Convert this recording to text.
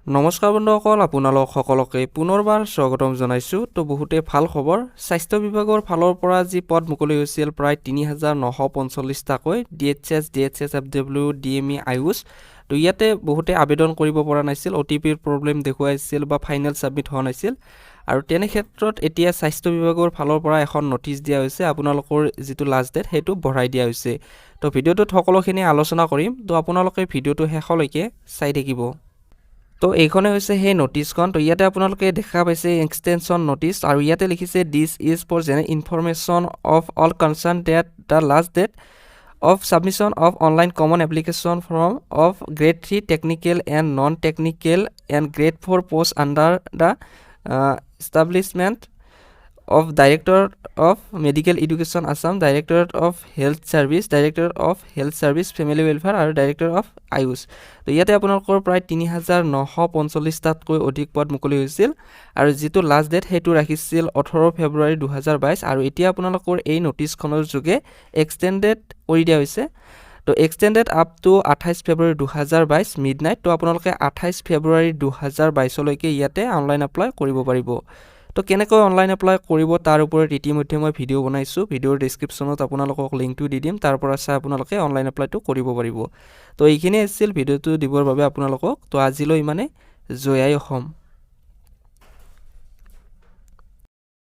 নমস্কাৰ বন্ধুসকল, আপোনালোক সকলোকে পুনৰবাৰ স্বাগতম জনাইছোঁ। তো বহুতে ভাল খবৰ, স্বাস্থ্য বিভাগৰ ফালৰ পৰা যি পদ মুকলি হৈছিল প্ৰায় 3945টাকৈ DHS, DHS FW, DME, Ayush, তো ইয়াতে বহুতে আবেদন কৰিব পৰা নাছিল, অ'টিপিৰ প্ৰব্লেম দেখুৱাইছিল বা ফাইনেল ছাবমিট হোৱা নাছিল। আৰু তেনে ক্ষেত্ৰত এতিয়া স্বাস্থ্য বিভাগৰ ফালৰ পৰা এখন ন'টিছ দিয়া হৈছে, আপোনালোকৰ যিটো লাষ্ট ডেট সেইটো বঢ়াই দিয়া হৈছে। তো ভিডিঅ'টোত সকলোখিনি আলোচনা কৰিম, তো আপোনালোকে ভিডিঅ'টো শেষলৈকে চাই থাকিব। তো এইখনে হৈছে সেই ন'টিছখন। তো ইয়াতে আপোনালোকে দেখা পাইছে এক্সটেনশ্যন ন'টিছ আৰু ইয়াতে লিখিছে, "This is for general information of all concerned that the last date of submission of online common application form of grade 3 technical and non technical and grade 4 post under the establishment of Director of Medical Education, Assam, Directorate of Health Service, Director of Health Service, Family Welfare আৰু director of Ayush." তো ইয়াতে আপোনালোকৰ প্ৰায় 3945টাতকৈ অধিক পদ মুকলি হৈছিল আৰু যিটো লাষ্ট ডেট সেইটো ৰাখিছিল 18 ফেব্ৰুৱাৰী 2022 আৰু এতিয়া আপোনালোকৰ এই ন'টিছখনৰ যোগে এক্সটেণ্ডেড কৰি দিয়া হৈছে। তো extended up to 28 February 2022 mid night. তো আপোনালোকে 28 ফেব্ৰুৱাৰী 2022লৈকে ইয়াতে অনলাইন এপ্লাই কৰিব পাৰিব। তো কেনেকৈ অনলাইন এপ্লাই কৰিব তাৰ ওপৰত ইতিমধ্যে মই ভিডিঅ' বনাইছোঁ। ভিডিঅ'ৰ ডিছক্ৰিপশ্যনত আপোনালোকক লিংকটো দি দিম, তাৰ পৰা চাই আপোনালোকে অনলাইন এপ্লাইটো কৰিব পাৰিব। তো এইখিনিয়ে আছিল ভিডিঅ'টো দিবৰ বাবে আপোনালোকক। তো আজিলৈ ইমানে। জয় আই অসম।